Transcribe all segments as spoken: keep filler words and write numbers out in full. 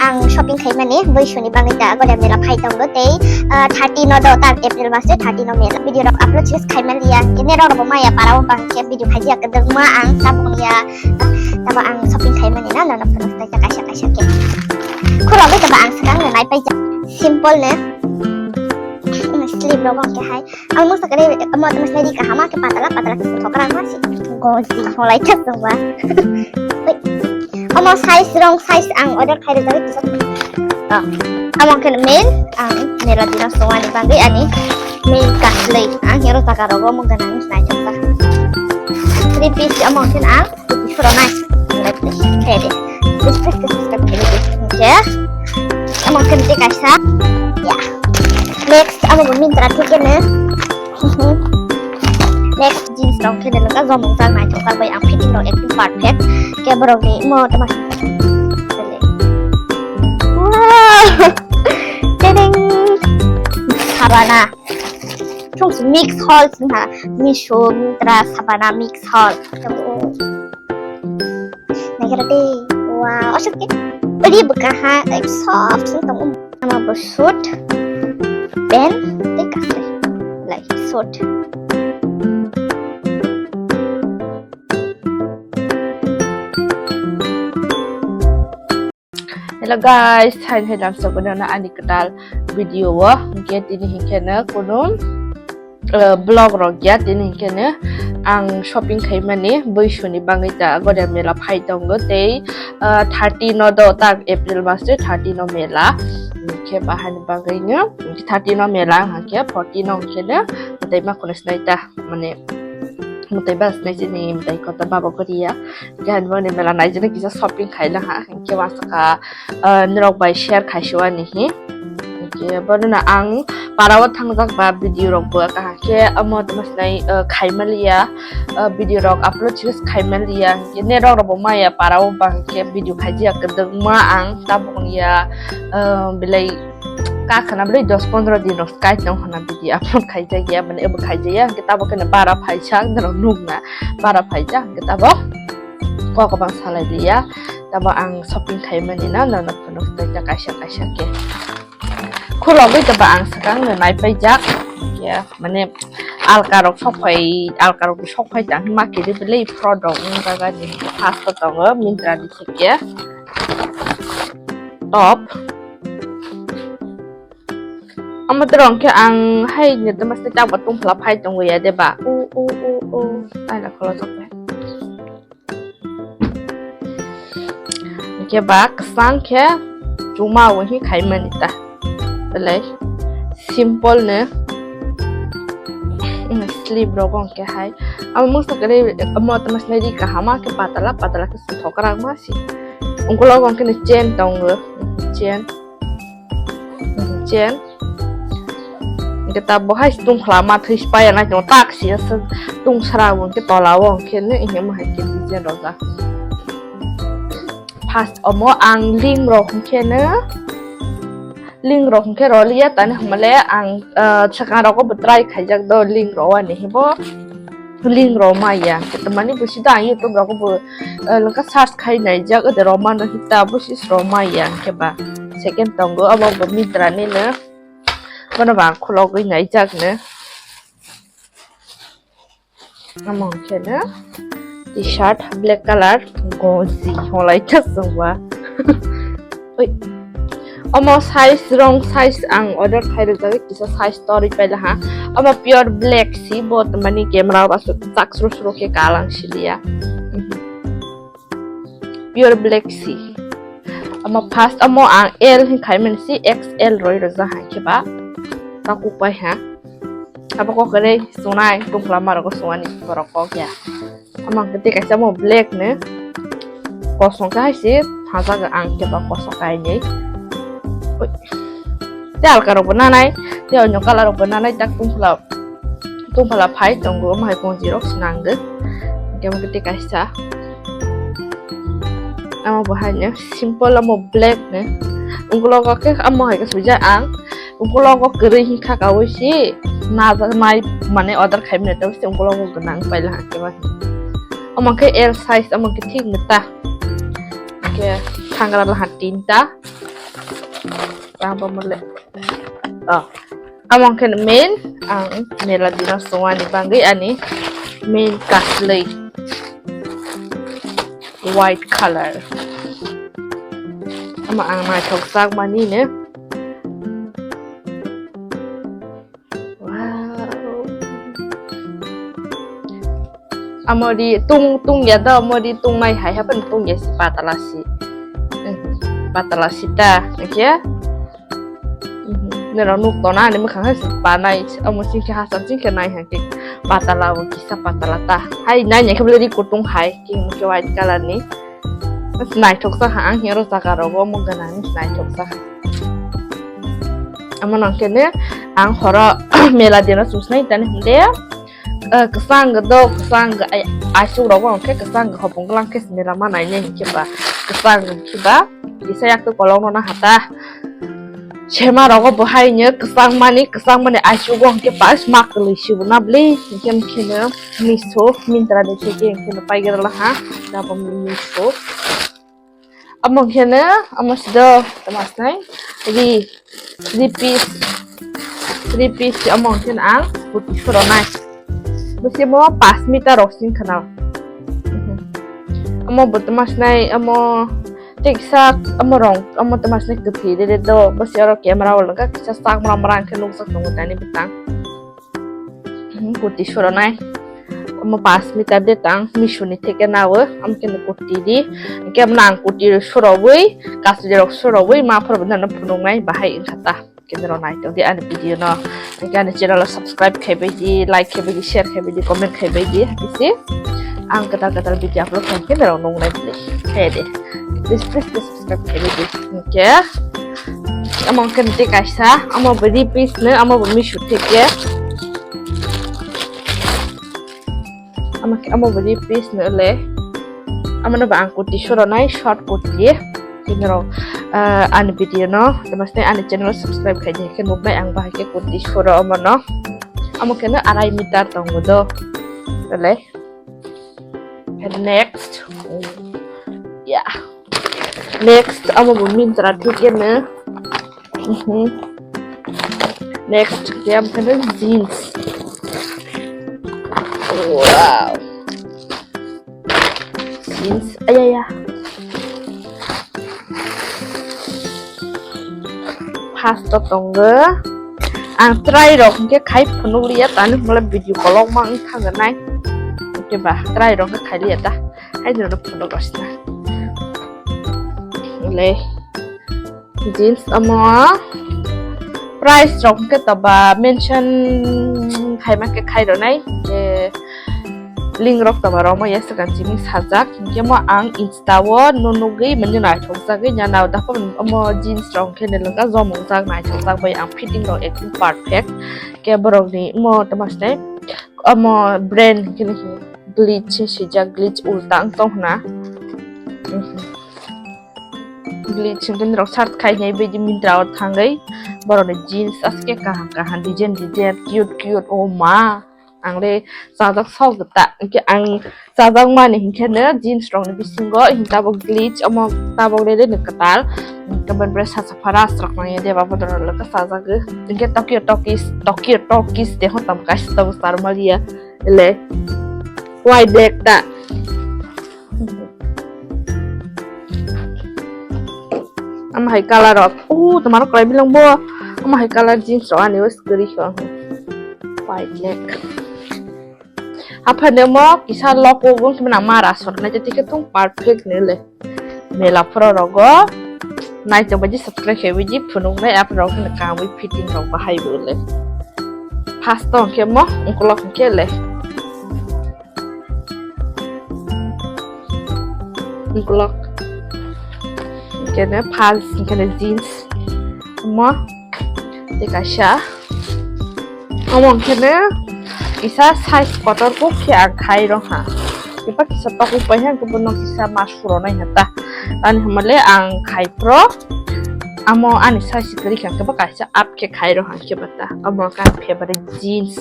ang shopping khaimani, Boisuni bagwi ta Goda mela phai tongo tei, ah, thirty no do, tak April mas thirty no mela. Video rok upload sis khaimaliya, kene rok bo maya para o bang khe video khaijak kwdwkma ang tabuk ya, tabo ang shopping khaimani na, nono phunuk tei kaisa kaisa khe. Khulogwi tabo ang swkang no nai paijak, simple ne, sleeve rok bang khe hai. Ang masa kare, amo tama sai di kahama ke patala, patala ke thokra ma si. Goji, holai kha tongwa. Oi. Amo size, wrong size ang order khai rwjak kisa. Ah. Amo ke main, ang mela dina songani bagwi ani main kaslei. Ang hero taka rogo mo ganang nai thoksa. Three piece amo ke ang Photo nice. Like this. Hey, this. This, this, this, this, this, this. Okay. Amo khe tei kaisa. Yeah. Next, amo bo Myntra thik khe ne. Next, jeans rok khe ne, lokha jomok jak naithok jak bai ang, fitting rok ekdom perfect. Khe borok ni mo tama. Wow! Tadang! Sabana. Chung mix haul sing ha. Meesho, Myntra, Sabana mix haul. Naikhe rw de. Wow, aswk khe ri bwkha ha, like, soft se tongo. Ama bo suit, pant, tei kakrwi, like, suit. Hello guys, hai hai lamsa bono ani kwtal video o, hwnkhe tini hwnkhe no kunu, eh, vlog rok ya, tini hwnkhe no ang shopping khaimani Boisuni bagwi ta Goda mela phai tongo tei, eh, thirty no do, tak April mas thirty no mela, hwnkhe bahani bagwi no thirty no mela, hwnkhe forty no hwnkhe no tei ma khwna sinai ta. Mane mwtai bas nai chini mwtai kota babo koriya. Hwnkhe ani bagwi mela naijini kisa shopping khaina ha. Hwnkhe uansukha, ah, norok bai share khaisio ani hi. Hwnkhe bono no ang para o thangjak ba video rok bo kaham khe amo tamo sinai, ah, khaimaliya, ah, video rok upload sis khaimaliya. Hwnkhe net rok bo maya para o bang khe video khaijiya kwdwkma ang tabuk ya, ah, belai Kakhwna bwlwi dos pondro din rok sky tong hwnna video upload khaijak ya, mane ebo khaijak ya, hwnkhe tabuk khe bara phaijak, norok nukna bara phaijak, hwnkhe tabuk kok bang salai liya, tabuk ang shopping khaimani na, norok phunuk tei kaisa kaisa khe. Khulogwi tabuk ang swkang no nai paijak ya, mane alka rok sok phai, alka rok sok phai tang ma kiri bwlwi product wng jaga ni first o tongo Myntra ni thik ya. Top. Amo tei rong khe ang hai ni tama se chakba tongphla phai tongo ya de ba. O, o, o, o. Taila kholo chok bai. Hwnkhe ba kwchang khe chuma o hi khaimani ta. Belai simple no. Sleeve rok hwnkhe hai. Amo mungsa kwrwi amo tama se ri kaham khe patala, patala khe thokrak ma si. Ungkolo hwnkhe chain tongo. Chain. Chain. Hwnkhe ta bo hai tungphla ma thwi spaya nai tongo tak si aswk tungsra bo hwnkhe tola o hwnkhe no hwnma hai khe design rojak. First omo ang link rok hwnkhe no link rok hwnkhe roliya tani hwnmale ang, ah, swkang rogo bo try khaijak do link rowani hibo. Link rok maya. Hwnkhe tamani busi da ang YouTube rogo bo, eh, lengkha search khai naijak, ode rok mano hita busi rok maya hwnkhe ba. Second tongo, abo bo Myntra ni no. Bono ba ang khulogwi naijak no. Amo hwnkhe no. T-shirt black colour, goji holai thasungba. Oi. Omo size, wrong size ang order khai rwjagwi kisa size torwi paila ha. Omo pure black si bo, mani camera o aswk chak sro sro khe kalang siliya. Pure black si. Omo first omo ang L hin khai mani si, X L roi rwjak hai khe ba. Takuk pai ha. Abo kok kwrwi sunai tungphla ma rogo sungani borok kok ya. Ama hwnkhe tei kaisa mo black ni kosong khe hai se thangjago ang khe ba kosong kainwi. Oi. Tei alka rok bo nanai, tei onyo colour rok bo nanai, tak tungphla, tungphla phai tongo, omo hai konji rok se nangkhe. Hwnkhe omo khe tei kaisa. Amo bo hai no simple, amo black ni. Ungkologo khe amo hai khe suijak ang. Ukologo kwrwi hinkha kaui si najaknai, mane order khaimani tei si ukologo gwnang paila hwnkhe ba. Omo khe L size, omo khe thik ni ta. Hwnkhe thangra laha tinta. Tamo mole. Oh. Amo khe main ang mela dino songani bangwi ani main kaslei white color. Ama ang naithok sak mani ne. Wow. Amori tung tung ya da, amori tung mai hai hapan tung ya si patala si. Hmm, patala si ta, ya. Nero nuk tona ani mukhang hai panai, amo singkhe hasam singkhe nai hai khe patala o kisa patala ta. Hai nai nai khe bwlai ri kutung hai, khe mukhe white color ni. Naithok sa ha ang hero jaga rogo mo gana ni naithok sa ha. Amo nang khe ne ang horo mela dino susnai tani hinde. Eh, kwchang do, kwchang ai-, aisuk rogo hwnkhe kwchang hopong glang khe sinira ma nainai hinkhe ba kwchang hinkhe ba kisa yak to kolong no na hata. Sema rogo bo hai nyo kwchang mani, kwchang mani aisuk o hinkhe ba sma kwlwi sibu na bli hinkhe hinkhe no Meesho, Myntra de theke hinkhe no paigera la ha, da bo Meesho. Amo khe no, amo sido, tama sinai, ri, ri piece, ri piece amo khe no ang kuti suronai. Bisi mo pas meter rok sing khana. Amo bo tama sinai, amo teksa, amo rong, amo tama sinai kwthwi de de do, bisi oro camera o lwngkha kisa sak mra mra ang khe nukjak tongo tani bwtang. Hmm, kuti suronai. Omo pas meter de tang, Meesho ni theke nawo, am khe kuti di. Hingke nang kuti rok surowoi, kasri rok surowoi, ma phoro bo nang phunuknai bahai wngkha ta. Kene rok naitokdi ani video no. Hingke ani channel o subscribe khaibai di, like khaibai di, share khaibai di, comment khaibai di. Bisi ang kwtal kwtal video upload khaikhe norok nuknai bwle. Khe de. Please, please, please subscribe khaibai di. Hingke Amo khe tei kaisa, amo bo ri piece no, amo bo Meesho theke. Amo khe, amo bo ri piece no le. Amo no bo ang kuti suronai, short kuti. Bini rok, ah, ani video no, tama sini ani channel subscribe khai di, khe nuknai ang bahai khe kuti suro amo no. Amo khe no arai meter tongo do. Le. Next. Yeah. Next, amo bo Myntra thik kene. Mhm. Next, khe am kene jeans. Wow. Jeans, ayaya. First o tongo. Ang try rok hingke khai phunuk liya, tani hwnle video kolokma wng thangnai. Hingke ba, try rok hingke khai liya ta. Hai jora phunuk rok sina. Le. Jeans omo. Price rok hingke toba mention khaima khe khai ronai. Je link rok toba romo ya swkang chini sajak. Hingke mo ang Insta o no nugui mani naithok jagui ya nao daphang omo jeans rok hingke ne lwngkha jomong jak naithok jak bai ang fitting rok ekdom perfect. Ke borok ni mo tama sini omo brand hingke ne glitch swijak glitch ulta wng tong hwna. Glitch hingke norok search khai nai bidi Myntra o thangwi borok ni jeans aske kaham kaham design design cute cute o ma ang le chajak sok ta hingke ang chajak mani hingke no jeans rok ni bisingo hingke tabok glitch omo tabok le le no kwtal hingke ban bre sacha phara aswk nang ya de ba bodol rok le chajak hingke Tokyo Tokis Tokyo Tokis de hotam kaisa tabok sar maliya le white black ta. Ama hai color rok. Uh, tomar kolai bilang bo. Ama hai color jeans rok ani wes gari ko. White black. Apa ne mo kisa loko gung kena mara sot na jadi ketung perfect ne le. Mela pro rogo. Nai to baji subscribe ke baji phunung nai apa rok ne kangwi fitting rok bahai bo le. First to ke mo ungkolok ke le. Ukolok. Kene pants, kene jeans. Omo. Tei kaisa. Omo kene kisa size kotor kuk khe ang khai rw ha. Kiba kisa tokuk pai ha, kibo no kisa ma suronai ha ta. Ani hamale ang khai pro. Amo ani size kwrwi kha, kiba kaisa up khe khai rw ha, kiba ta. Omo khe ani favorite jeans.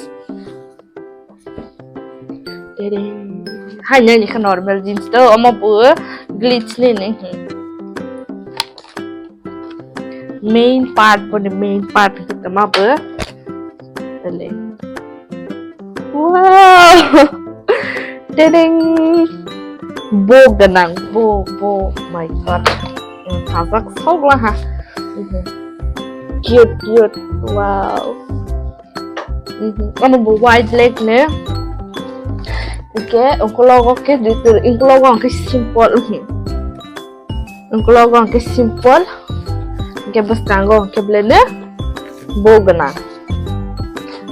Tereng. Hai nai ni kha normal jeans to, omo bo glitch ni ni. Main part, boni main part hwnkhe tongma bo. Ele. Wow! Tedeng! Bo gwnang, bo, bo, my God. Hmm, hajak sok laha. Mhm. Cute, cute. Wow. Mhm. Ano bo white leg ne. Oke, ungkologo ke, ungkologo ang ke simple. Mhm. Ungkologo ang ke simple. Oke, bwskango ang ke belai ne bo gwnang.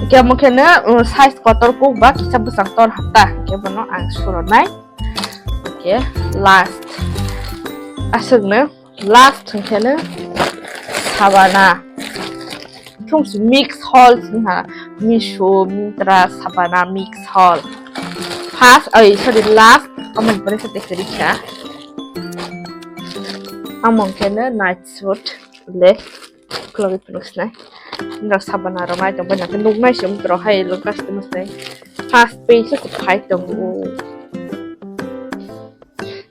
Oke, amo khe ne, um, size kotor kuk ba kisa bwsang tor hata. Oke, bono ang suronai. Oke, last. Aswk ne. Last hwnkhe no Sabana. Thungsi Mix Haul wngkha. Meesho, Myntra, Sabana, Mix Haul. First, oi, sorry, last. Omo ni pore khe tei kwrwi kha. Omo hwnkhe no night suit. Le, khulogwi phunuk sinai. Nrok Sabana rok nai tong bai, nang khe nuk nai se wng tong hai, lo customer se. First page se phai tongo.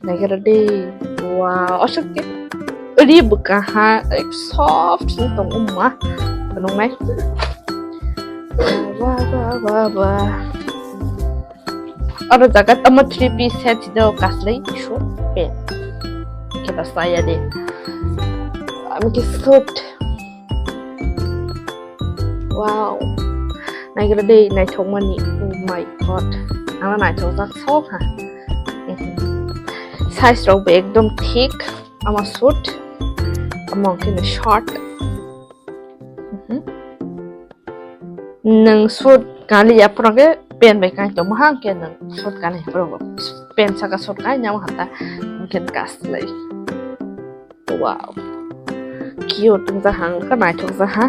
Naikhe rw de. Wow, aswk khe ri bwkha ha, like, soft se tong wngma. Phunuknai. Ba, ba, ba, ba. Oro jaga tamo three piece set do kaslai suit pant. Khe ba saya de. Ami khe suit. Wow. Naigra de naithokmani. Oh my God. Ano naithokjak sok ha. Size rok bo ekdom thik. Ama suit. Ama khe short. Mhm. Nwng suit kanliya phano khe pant bai kai tongma hang khe nwng suit kanliya phano pant saka suit kai nyamo hata hwnkhe kaslai. Wow. Cute wngjaha, wngkha naithokjaha.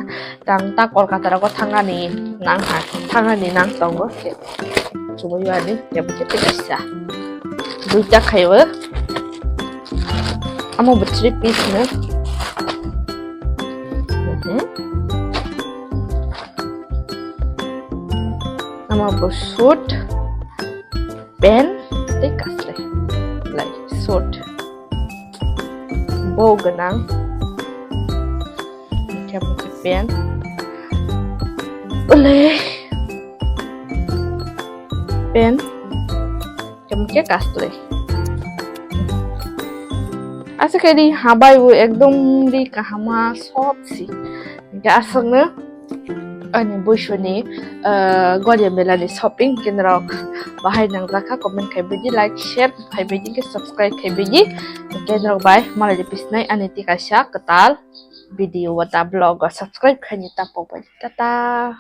Tang ta Kolkata rogo thangani nang ha, thangani nang tongo khe. Chumui ani kebo khe tei kaisa. Duita khaiwi. Amo bo three piece no. Mhm. Amo bo suit, pant, tei kaslai. Lai, suit. Bo gwnang. Khe amo khe pant. Ole. Pant. Khe amo khe kaslai. Asa khe ri habai bo ekdom ri kahama soft si. Hingke aswkno ani buisoni, ah, Goria Mela ni shopping hingke norok bahai nangjakha, comment khai baidi, like, share khai baidi, hingke subscribe khai baidi. Hingke norok bai malai de pisnai ani tei kaisa kwtal video wata vlog o subscribe khaini ta pokbai. Tata.